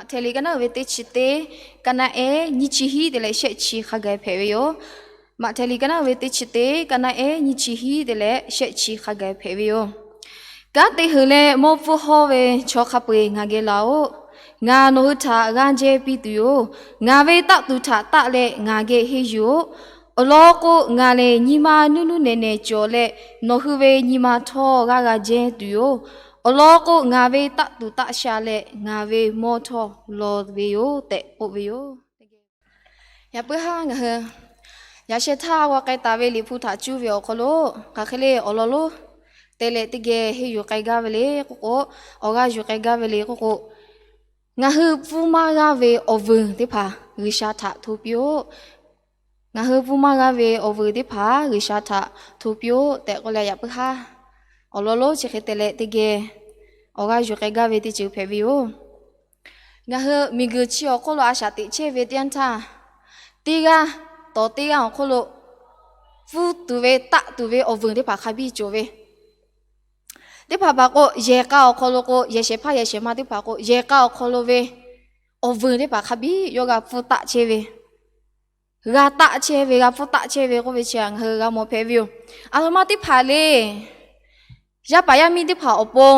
Maꞈhtehˍ liꞈ ka naˆ uiˍ ve teˇ chi teˇ, ka naˆ ehˉ nyiˇ chi hiˉ te leh shehˆ chi hk'a gaˬ hpehꞈ ve yoˬ. Maꞈhtehˍ liꞈ ka naˆ uiˍ ve teˇ chi teˇ, ka naˆ ehˉ nyiˇ chi hiˉ te leh shehˆ chi hk'a gaˬ hpehꞈ ve yoˬ. Kanˉ te heuˬ leh mawˇ pfuhˇ hawˇ ve chaw hk'a peu-eˬ ngaˬ geh laˬ-oꞈ. Ngaˬ nawˬ hui htaꞈ g'aˇ jehˇ piˇ tuˬ yoˬ. Ngaˬ ve taˆ tuˬ htaꞈ taˆ leh ngaˬ geh henˇ yuˬ-oꞈ. Awˬ lawn k'o, ngaˬ lehˬ nyi ma nuˇ nuˇ nehˬ nehˬ cawˬ leh, nawˬ hui ve nyi ma htawˇ g'aˇ g'a jehˇ tuˬ yoˬ. Awˬ lawn k'o, ngaˬ ve taˆ tuˬ taˆ sha leh ngaˬ ve mawˇ htawˇ law ve yoˬ tehꞈ k'oˆ ve yoˬ. Yaꞈ puiˉ haˉ ngaˬ hui yaꞈ sheh htaˇ g'aw k'ai taˍ ve Liꞈ hpu htaꞈ cuˇ ve awˬ hk'aw lo, hk'aˬ hk'e le awˬ lawn lonˉ te leh teˇ geh henˇ yuˬ k'ai gaˇ ve le k'oˆ k'o, awˬ g'aˇ yuˬ k'ai gaˇ ve le k'oˆ k'o, ngaˬ hui pfuhˇ maˇ g'aˇ ve awˬ vuiˬ teˇ hpaˍ G'uiˬsha htaꞈ hto piˇ-oˆ. Ngaˬ hui pfuhˇ maˇ g'aˇ ve awˬ vuiˬ teˇ hpaˍ G'uiˬsha htaꞈ hto piˇ-oˆ tehꞈ k'oˆ leh, yaꞈ puiˉ haˉ awˬ lawn lonˉ chi hk'e te leh teˇ geh awˬ g'aˇ yuˬ k'ai gaˇ ve teˇ ceuˬ hpehꞈ ve yoˬ. Ngaˬ hui miˬguiˬ chi awˬ hk'oˆ lo a shaꞈ teꞈ chehˇ ve teˇ yanˇ htaˇ, teˇ g'aˇ tawˍ teˇ g'aˇ awˬ hk'oˆ lo pfuhˇ tuˬ ve taˆ tuˬ ve awˬ vuiˬ teˇ hpaˍ hk'a biˇ cawˬ ve, teˇ hpaˍ hpaˍ k'o, yehˬ k'a awˬ hk'aw lo k'o, yehˬ shehˍ hpaˇ yehˬ shehˍ ma teˇ hpaˍ k'o, yehˬ k'a awˬ hk'aw lo ve awˬ vuiˬ teˇ hpaˍ hk'a biˇ yawˇ g'a pfuhˇ taˆ chehˇ ve, g'a taˆ chehˇ ve, g'a pfuhˇ taˆ chehˇ ve k'oˆ ve chi ngaˬ hui g'a mawˬ hpehꞈ ve yoˬ. Aˬ htoꞈ ma teˇ hpaˍ le, yaˇ paˍ yaˇ miˇ teˇ hpaˍ awˬ pon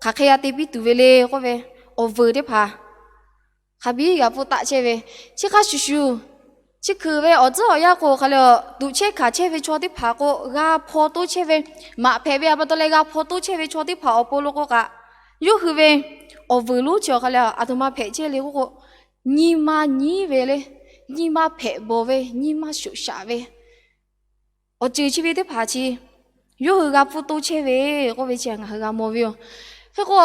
hk'aˬ hk'e g'a te piˇ tuˬ ve le k'oˆ ve, awˬ vuiˬ teˇ hpaˍ hk'a biˇ g'a pfuhˇ taˆ chehˇ ve, chi hk'a shuˍ shuˍ, chi hkui ve awˬ tcuhˉ awˬ yanˇ k'o hk'a le, tuꞈ chehˇ hkanˍ chehˇ ve chaw teˇ hpaˍ k'o, g'a hpaw toˇ chehˇ ve, maꞈ hpehꞈ ve a pa taw leh g'a hpaw toˇ chehˇ ve chaw teˇ hpaˍ awˬ pon lo k'o kaꞈ, yawˇ hui ve awˬ vuiˬ lonˉ chi awˬ hk'a le, aˬ htoꞈ ma hpehꞈ chehˇ le k'oˆ k'o, nyi ma nyiˉ ve le, nyi ma hpehꞈ bawˬ ve, nyi ma shoꞈ shaꞈ ve awˬ ceuˬ chi ve teˇ hpaˍ chi yawˇ hui g'a pfuhˇ toˇ chehˇ ve k'oˆ ve chi ngaˬ hui g'a mawˬ ve yoˬ. Hk'e k'o,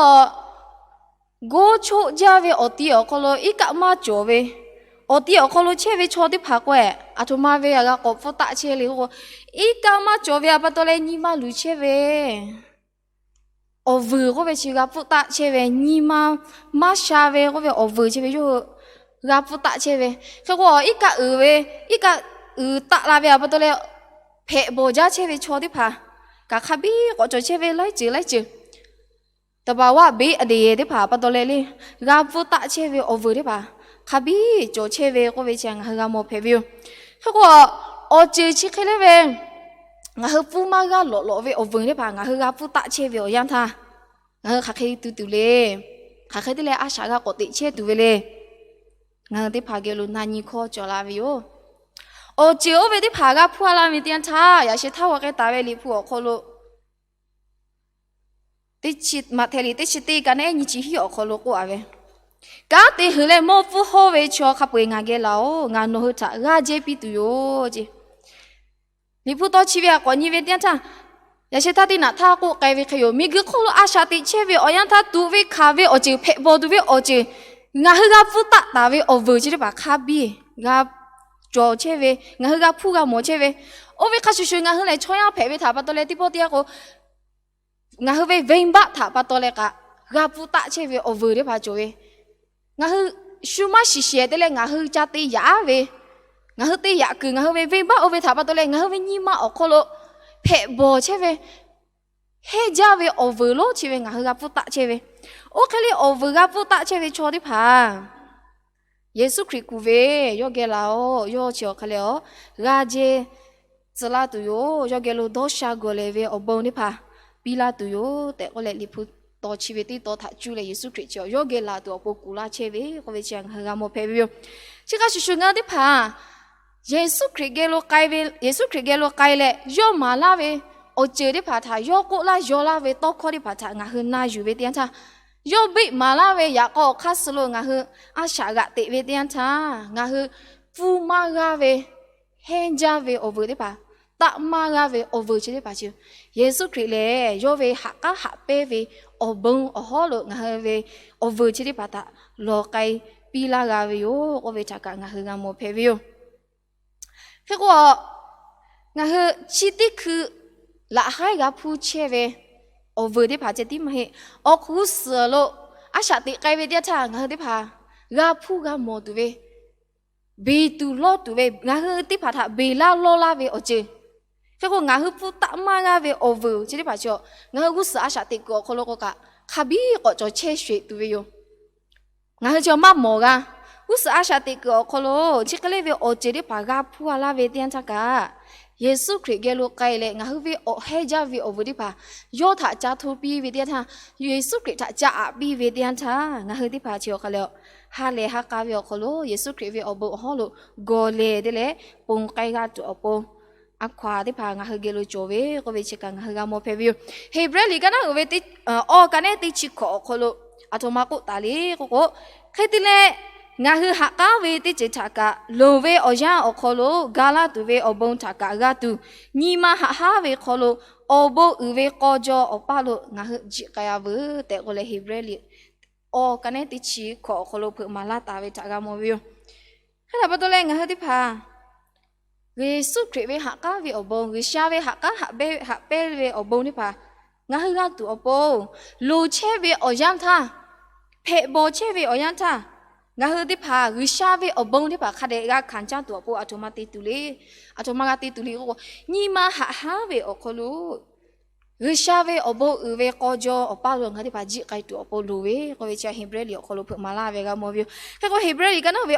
goˇ choˆ jaˇ ve awˬ ti awˬ hk'aw lo iˉ kaˆ maˇ cawˬ ve, awˬ ti awˬ hk'aw lo chehˇ ve chaw teˇ hpaˍ k'o, aˬ htoꞈ ma ve g'a k'awꞈ pfuhˇ taˆ chehˇ le k'oˆ k'o, iˉ kaˆ maˇ cawˬ ve a pa taw leh nyi ma luˬ chehˇ ve awˬ vuiˬ k'oˆ ve chi g'a pfuhˇ taˆ chehˇ ve, nyi ma maˇ sha ve k'oˆ ve awˬ vuiˬ chi ve yawˇ hui g'a pfuhˇ taˆ chehˇ ve. Hk'e k'o, iˉ kaˆ uiˍ ve, iˉ kaˆ uiˍ taˆ la ve a pa taw leh hpehꞈ bawˬ jaˇ chehˇ ve chaw teˇ hpaˍ kaꞈ hk'a biˇ k'awꞈ cawˬ chehˇ ve laiˉ ceuˬ laiˉ ceuˬ, သဘာဝ beˆ အန္တရာယ် teˇ hpaˍ a pa taw leh le, g'a pfuhˇ taˆ chehˇ ve awˬ vuiˬ teˇ hpaˍ hk'a biˇ cawˬ chehˇ ve k'oˆ ve chi ngaˬ hui g'a mawˬ hpehꞈ ve yoˬ. Hk'e k'o, awˬ ceuˬ chi hk'e le ve, ngaˬ hui pfuhˇ maˇ g'aˇ lawꞈ lawꞈ ve awˬ vuiˬ teˇ hpaˍ ngaˬ hui g'a pfuhˇ taˆ chehˇ ve awˬ yanˇ htaˇ, ngaˬ hui hk'aˬ hk'e tuˬ tuˬ le, hk'aˬ hk'e te leh a shaꞈ g'a k'awꞈ teꞈ chehˇ tuˬ ve le, ngaˬ hui teˇ hpaˍ geh lo na nyi hkawˇ cawˬ la ve yoˬ. Awˬ ceuˬ oˇ ve teˇ hpaˍ g'a hpuˇ a laˇ ve teˇ yanˇ htaˇ, yaꞈ sheh htaˇ g'aw k'ai taˍ ve Liꞈ hpu awˬ hk'aw lo, Maꞈhtehˍ liꞈ teˇ chi teˇ ka naˆ ehˉ nyiˇ chi hiˉ awˬ hk'aw lo k'oˆ a ve, kanˉ te heuˬ leh mawˇ pfuhˇ hawˇ ve chaw hk'a peu-eˬ ngaˬ geh laˬ-oꞈ. Ngaˬ nawˬ hui htaꞈ g'aˇ jehˇ piˇ tuˬ yoˬ ce. Liꞈ hpu taw chi ve a k'awꞈ nyi ve teˇ yanˇ htaˇ, yaꞈ sheh htaˇ teˇ naꞈ htaˇ k'oˆ k'ai ve hk'e yoˬ. Miˬguiˬ hk'oˆ lo a shaꞈ teꞈ chehˇ ve awˬ yanˇ htaˇ tuꞈ ve hkanˍ ve awˬ ceuˬ hpehꞈ bawˬ tuˬ ve awˬ ceuˬ ngaˬ hui g'a pfuhˇ taˆ taˍ ve awˬ vuiˬ chi teˇ hpaˍ hk'a biˇ g'a cawˬ chehˇ ve, ngaˬ hui g'a hpuˇ g'a mawˬ chehˇ ve, oˇ ve hk'a shuˍ shuˍ ngaˬ hui lehˬ chaw yaˇ hpehꞈ ve htaꞈ pa taw leh teˇ pawˆ teˇ yanˇ k'o, ngaˬ hui ve venˇbaˆ htaꞈ pa taw leh kaꞈ g'a pfuhˇ taˆ chehˇ ve awˬ vuiˬ teˇ hpaˍ cawˬ ve, ngaˬ hui shu maˇ shiˍ shehˍ te leh ngaˬ hui ca te yaꞈ ve, ngaˬ hui te yaꞈ kuiˬ ngaˬ hui ve venˇbaˆ oˇ ve htaꞈ pa taw leh ngaˬ hui ve nyi ma awˬ hk'aw lo hpehꞈ bawˬ chehˇ ve, hehnˇ jaˇ ve awˬ vuiˬ lonˉ chi ve ngaˬ hui g'a pfuhˇ taˆ chehˇ ve. Oˇ hk'e le awˬ vuiˬ g'a pfuhˇ taˆ chehˇ ve chaw teˇ hpaˍ Yeˍsuˆ Hkriꞈ kuˬ ve, yawˇ geh laˬ-oꞈ. Yawˇ chi awˬ hk'a leh awˬ g'aˇ jehˇ tcuh laˇ tuˬ yoˬ. Yawˇ geh lo dawˇ sha gawˬ lehˬ ve awˬ bon teˇ hpaˍ piˇ laˇ tuˬ yoˬ tehꞈ k'oˆ leh, Liꞈ hpu taw chi ve teˇ taw htaꞈ cuˇ leh Yeˍsuˆ Hkriꞈ chi yawˇ geh laˬ tuˬ awˬ pon kuˬ laˇ chehˇ ve k'oˆ ve chi ngaˬ hui g'a mawˬ hpehꞈ ve yoˬ. Chi hk'a shuˍ shuˍ ngaˬ hui teˇ hpaˍ Yeˍsuˆ Hkriꞈ geh lo k'ai ve, Yeˍsuˆ Hkriꞈ geh lo k'ai leh yawˇ maˍ laˇ ve awˬ ceuˬ teˇ hpaˍ htaꞈ yawˇ k'oˆ laˇ yaw laˇ ve tawˇ hkawˇ teˇ hpaˍ htaꞈ ngaˬ hui na yuˬ ve teˇ yanˇ htaˇ, yawˇ beˆ maˍ laˇ ve yaꞈ k'aw awˬ hk'aˇ suh lo ngaˬ hui a shaꞈ g'aꞈ teꞈ ve teˇ yanˇ htaˇ, ngaˬ hui pfuhˇ maˇ g'aˇ ve, hehnˇ jaˇ ve awˬ vuiˬ teˇ hpaˍ, taˆ maˇ g'aˇ ve awˬ vuiˬ chi teˇ hpaˍ chi, Yeˍsuˆ Hkriꞈ lehˬ yawˇ ve haꞈ k'aˉ haꞈ pehnˇ ve awˬ bon awˬ hawˉ lo ngaˬ hui ve awˬ vuiˬ chi teˇ hpaˍ htaꞈ lawˬ k'ai piˇ laˇ g'a ve yoˬ k'oˆ ve htaꞈ kaꞈ ngaˬ hui g'a mawˬ hpehꞈ ve yoˬ. Hk'e k'o, ngaˬ hui chi teˇ hkui laꞈ haiˉ g'a hpuˇ chehˇ ve awˬ vuiˬ teˇ hpaˍ ceh tiˉ maˇ heˆ. Awˬ k'uˉ suhˍ lo a shaꞈ teꞈ k'ai ve teˇ yanˇ htaˇ ngaˬ hui teˇ hpaˍ g'a hpuˇ g'a mawˬ tuˬ ve, beˬ tuˬ lawˇ tuˬ ve, ngaˬ hui teˇ hpaˍ htaꞈ beˬ laˇ lawˇ laˇ ve awˬ ceuˬ, hk'e k'o ngaˬ hui pfuhˇ taˆ maˇ g'aˇ ve awˬ vuiˬ chi teˇ hpaˍ chi ngaˬ hui g'uˇ suhˍ a shaꞈ teꞈ kuiˬ awˬ hk'aw lo k'o kaꞈ hk'a biˇ k'awꞈ cawˬ chehˇ sheˍ tuˬ ve yoˬ. ngaˬ hui chi maˇ mawˬ g'a. G'uˇ suhˍ a shaꞈ teꞈ kuiˬ awˬ hk'aw lo chi hk'e le ve awˬ ceuˬ teˇ hpaˍ g'a hpuˇ a laˇ ve teˇ yanˇ htaˇ kaꞈ, Yeˍsuˆ Hkriꞈ geh lo k'ai leh ngaˬ hui ve awˬ hehnˇ jaˇ ve awˬ vuiˬ teˇ hpaˍ yawˇ htaꞈ ca hto piˇ ve teˇ yanˇ htaˇ, Yeˍsuˆ Hkriꞈ htaꞈ ca aꞈ piˇ ve teˇ yanˇ htaˇ, ngaˬ hui teˇ hpaˍ chi awˬ hk'aw lo ha lehˬ ha k'a ve awˬ hk'aw lo Yeˍsuˆ Hkriꞈ ve awˬ bon awˬ hawˉ lo gawˬ lehˬ te leh ponˬ k'ai g'a tuˬ awˬ pon a hkaw a teˇ hpaˍ ngaˬ hui geh lo cawˬ ve k'oˆ ve chi kaꞈ ngaˬ hui g'a mawˬ hpehꞈ ve yoˬ. Heˍbrehˇ liꞈ ka naˉ uiˍ ve awˇ ka nehˉ teˇ chi hkawꞈ awˬ hk'aw lo aˬ htoꞈ ma k'oˆ taˍ le k'oˆ k'o, hk'e te leh, ngaˬ hui ha k'aˉ ve teˇ ceuˬ htaꞈ kaꞈ loˍ ve awˬ yanˇ awˬ hk'aw lo ga laˇ tuˬ ve awˬ bon htaꞈ kaꞈ g'a tuˬ, nyi ma haꞈ haˉ ve hk'aw lo awˬ bon uiˍ ve k'aw jaw awˬ paˇ lo ngaˬ hui jiˆ k'ai a veuˬ tehꞈ k'oˆ leh, Heˍbrehˇ liꞈ awˇ ka nehˉ teˇ chi hkawꞈ awˬ hk'aw lo hpeuꞈ maˍ laˇ taˍ ve htaꞈ g'a mawˬ ve yoˬ. Hk'e htaꞈ pa taw leh ngaˬ hui teˇ hpaˍ Yeˍsuˆ Hkriꞈ ve ha k'aˉ ve awˬ bon, G'uiˬsha ve ha k'aˉ haꞈ pehˇ ve awˬ bon teˇ hpaˍ ngaˬ hui g'a tuˬ awˬ pon, loˍ chehˇ ve awˬ yanˇ htaˇ, hpehꞈ bawˬ chehˇ ve awˬ yanˇ htaˇ, ngaˬ hui teˇ hpaˍ G'uiˬsha ve awˬ bon teˇ hpaˍ hk'a dehꞈ g'a hkanˍ caˇ tuˬ awˬ pon aˬ htoꞈ ma te tuˬ le. Aˬ htoꞈ ma g'a te tuˬ le k'o, nyi ma haꞈ haˉ ve awˬ hk'aw lo G'uiˬsha ve awˬ bon uiˍ ve k'aw jaw awˬ paˇ lo ngaˬ hui teˇ hpaˍ jiˆ k'ai tuˬ awˬ pon loˍ ve k'oˆ ve chi Heˍbrehˇ liꞈ awˬ hk'aw lo hpeuꞈ maˍ laˇ ve g'a mawˬ ve yoˬ. Hk'e k'o Heˍbrehˇ liꞈ ka naˉ ve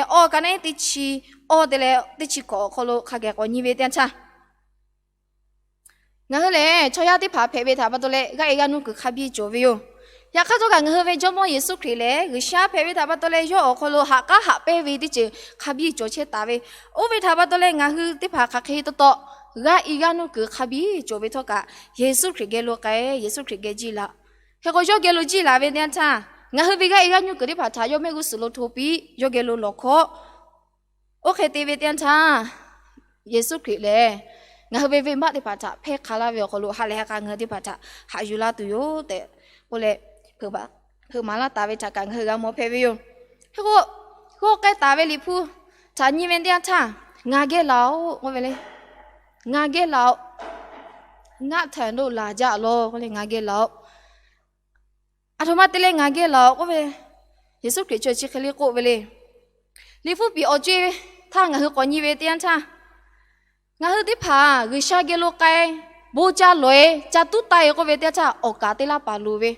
awˇ ka nehˉ teˇ chi awˇ te leh teˇ chi hkawꞈ awˬ hk'aw lo hk'a geh k'awꞈ nyi ve teˇ yanˇ htaˇ, ngaˬ hui lehˬ chaw yaˇ teˇ hpaˍ hpehꞈ ve htaꞈ pa taw leh g'aˇ e g'aˇ nuˇ kuiˬ hk'a biˇ cawˬ ve yoˬ. Yaꞈ hk'aˇ htawˇ kaꞈ ngaˬ hui ve Jawˇmawˇ Yeˍsuˆ Hkriꞈ lehˬ G'uiˬsha hpehꞈ ve htaꞈ pa taw leh yawˇ awˬ hk'aw lo ha k'aˉ haꞈ pehˇ ve teˇ ceuˬ hk'a biˇ cawˬ chehˇ taˍ ve, oˇ ve htaꞈ pa taw leh ngaˬ hui teˇ hpaˍ hk'aˬ hk'e taw taw g'aˇ e g'aˇ nuˇ kuiˬ hk'a biˇ cawˬ ve htawˇ kaꞈ, Yeˍsuˆ Hkriꞈ geh lo k'ai, Yeˍsuˆ Hkriꞈ geh jiˇ laꞈ. Hk'e k'o yawˇ geh lo jiˇ laꞈ ve teˇ yanˇ htaˇ, ngaˬ hui ve g'aˇ e g'aˇ nuˇ kuiˬ teˇ hpaˍ htaꞈ yawˇ mehˆ g'uˇ suhˍ lo hto piˇ, yawˇ geh lo lawˬ hkawˉ. Oˇ hk'e te ve teˇ yanˇ htaˇ, Yeˍsuˆ Hkriꞈ lehˬ ngaˬ hui ve venˇbaˆ teˇ hpaˍ htaꞈ hpehˇ hk'a laˇ ve awˬ hk'aw lo ha lehˬ ha k'a ngaˬ hui teˇ hpaˍ htaꞈ haꞈ yuˬ laˇ tuˬ yoˬ tehꞈ k'oˆ leh, hpeuꞈ maˍ laˇ taˍ ve htaꞈ kaꞈ ngaˬ hui g'a mawˬ hpehꞈ ve yoˬ. Hk'e k'o, g'awˇ k'ai taˍ ve Liꞈ hpu htaꞈ nyi ve teˇ yanˇ htaˇ, Ngaˬ geh laˬ-oꞈ k'oˆ ve le. Ngaˬ geh laˬ-oꞈ. Ngaˆ htaꞈ doˆ laˬ jaˇ law k'oˆ le, Ngaˬ geh laˬ-oꞈ. Aˬ htoꞈ ma te leh Ngaˬ geh laˬ-oꞈ k'oˆ ve, Yeˍsuˆ Hkriꞈ chi chi hk'e le k'oˆ ve le. Liꞈ hpu piˍ awˬ co-e htaˇ ngaˬ hui k'awꞈ nyi ve teˇ yanˇ htaˇ, ngaˬ hui teˇ hpaˍ G'uiˬsha geh lo k'ai, bon ca lawˬ-e, ca tuˉ taˇ-e k'oˆ ve teˇ yanˇ htaˇ, awˬ kaˍ te laˇ paˍ loˍ ve,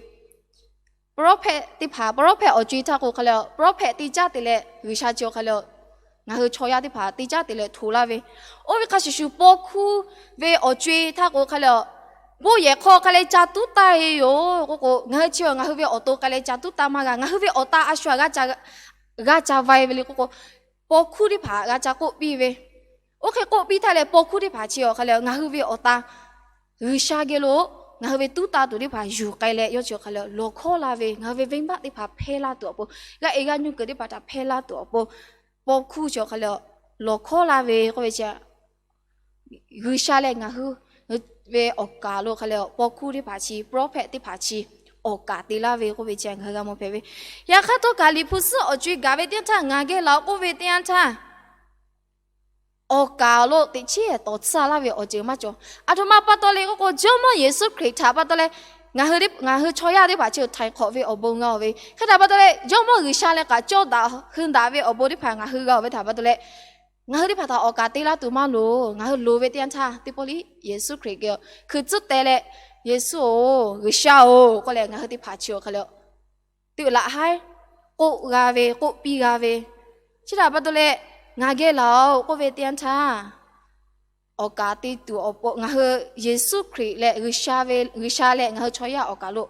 prophet teˇ hpaˍ, prophet awˬ co-e htaˇ k'o hk'a le, prophet te caˉ te leh G'uiˬsha chi awˬ hk'a le, ngaˬ hui chaw yaˇ teˇ hpaˍ te caˉ te leh hto laˇ ve, oˇ ve hk'a shuˍ shuˍ paw hkuˇ ve awˬ co-e htaˇ k'o hk'a le, bon yehˬ hk'aw hk'a le ca tuˉ taˇ-e yoˬ k'oˆ k'o, ngaˬ hui chi ngaˬ hui ve awˬ to k'ai leh ca tuˉ taˇ maˇ g'a. Ngaˬ hui ve awˬ ta a shu g'a ca va-e ve le k'oˆ k'o, paw hkuˇ teˇ hpaˍ g'a ca k'oˆ piˇ ve, oˇ hk'e k'oˆ piˇ htaˇ leh paw hkuˇ teˇ hpaˍ chi awˬ hk'a le ngaˬ hui ve awˬ ta G'uiˬsha geh lo ngaˬ hui ve tuˉ taˇ tuˬ teˇ hpaˍ yuˬ k'ai leh, yawˇ chi awˬ hk'a le lawˬ hkawˉ laˇ ve, ngaˬ hui ve venˇbaˆ teˇ hpaˍ hpehˇ laˇ tuˬ awˬ pon, g'aˇ e g'aˇ nuˇ kuiˬ teˇ hpaˍ htaꞈ hpehˇ laˇ tuˬ awˬ pon, paw hkuˇ chi awˬ hk'a le lawˬ hkawˉ laˇ ve k'oˆ ve chi, G'uiˬsha leh ngaˬ hui ve awˬ kaˍ lo hk'a le paw hkuˇ teˇ hpaˍ chi, prophet teˇ hpaˍ chi awˬ kaˍ te laˇ ve k'oˆ ve chi ngaˬ hui g'a mawˬ hpehꞈ ve. Yaꞈ hk'aˇ htawˇ kaꞈ Liꞈ hpu suhˉ awˬ co-e gaˬ ve teˇ yanˇ htaˇ, Ngaˬ geh laˬ-oꞈ k'oˆ ve teˇ yanˇ htaˇ, awˬ kaˍ lo teꞈ chiˉ tawˍ tsuhˇ laˇ ve awˬ ceuˬ maˇ cawˬ. Aˬ htoꞈ ma pa taw le k'oˆ k'o, Jawˇmawˇ Yeˍsuˆ Hkriꞈ htaꞈ pa taw leh ngaˬ hui, ngaˬ hui chaw yaˇ teˇ hpaˍ chi htaiˍ hk'awꞈ ve awˬ bon g'a-oˬ ve hk'e htaꞈ pa taw leh, Jawˇmawˇ G'uiˬsha leh kaꞈ cawˇ daꞈ hu daꞈ ve awˬ bon teˇ hpaˍ ngaˬ hui g'a-oˬ ve htaꞈ pa taw leh, ngaˬ hui teˇ hpaˍ htaꞈ awˬ kaˍ te laˇ tuˬ maˇ loˍ. Ngaˬ hui loˍ ve teˇ yanˇ htaˇ teˇ pawˆ liˇ Yeˍsuˆ Hkriꞈ geh hkui tcuhˉ teh leh, Yeˍsuˆ-oˬ, G'uiˬsha-oˬ k'oˆ leh ngaˬ hui teˇ hpaˍ chi awˬ hk'a le tuꞈ laꞈ haiˉ k'oˆ g'a ve, k'oˆ piˇ g'a ve, chi htaꞈ pa taw leh, Ngaˬ geh laˬ-oꞈ k'oˆ ve teˇ yanˇ htaˇ, awˬ kaˍ te tuˬ awˬ pon ngaˬ hui Yeˍsuˆ Hkriꞈ leh G'uiˬsha ve, G'uiˬsha leh ngaˬ hui chaw yaˇ awˬ kaˍ lo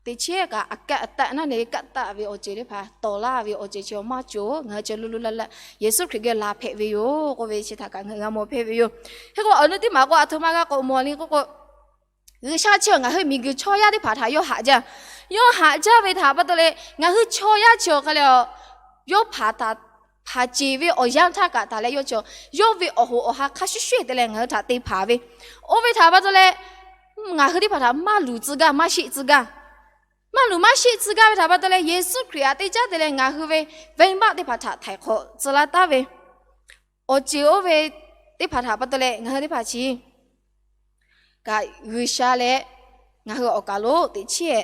teꞈ chiˉ kaꞈ aꞈ kaˆ aꞈ taˆ naˉ ne kaˆ taˆ ve awˬ ceuˬ teˇ hpaˍ tawˍ laˇ ve awˬ ceuˬ chi maˇ cawˬ. Ngaˬ hui chi lo lo la la Yeˍsuˆ Hkriꞈ geh laˬ hpehꞈ ve yoˬ k'oˆ ve chi htaꞈ kaꞈ ngaˬ hui g'a mawˬ hpehꞈ ve yoˬ. Hk'e k'o awˬ nu teˇ maˬ k'o aˬ htoꞈ ma g'a k'awꞈ mawˬ le k'oˆ k'o, G'uiˬsha chi ngaˬ hui miˬguiˬ chaw yaˇ teˇ hpaˍ htaꞈ yawˇ haꞈ jaˇ. Yawˇ haꞈ jaˇ ve htaꞈ pa taw leh ngaˬ hui chaw yaˇ chi awˬ hk'a le, yawˇ hpaˍ htaꞈ hpaˍ ceˬ ve awˬ yanˇ htaˇ kaꞈ taˍ leh yawˇ chi yawˇ ve awˬ hoꞈ awˬ ha hk'a shuˍ shuˍ te leh ngaˬ hui htaꞈ te hpaˍ ve, oˇ ve htaꞈ pa taw leh ngaˬ hui teˇ hpaˍ htaꞈ maˇ luˬ tcuh gaˇ, maˇ sheˆ tcuh gaˇ. Maˇ luˬ maˇ sheˆ tcuh gaˇ ve htaꞈ pa taw leh Yeˍsuˆ Hkriꞈ htaꞈ te caˉ te leh ngaˬ hui ve venˇbaˆ teˇ hpaˍ htaꞈ htaiˍ hk'awꞈ tcuh laˇ taˍ ve, awˬ ceuˬ oˇ ve teˇ hpaˍ htaꞈ pa taw leh ngaˬ hui teˇ hpaˍ chi kaꞈ G'uiˬsha leh ngaˬ hui awˬ kaˍ lo teꞈ chiˉ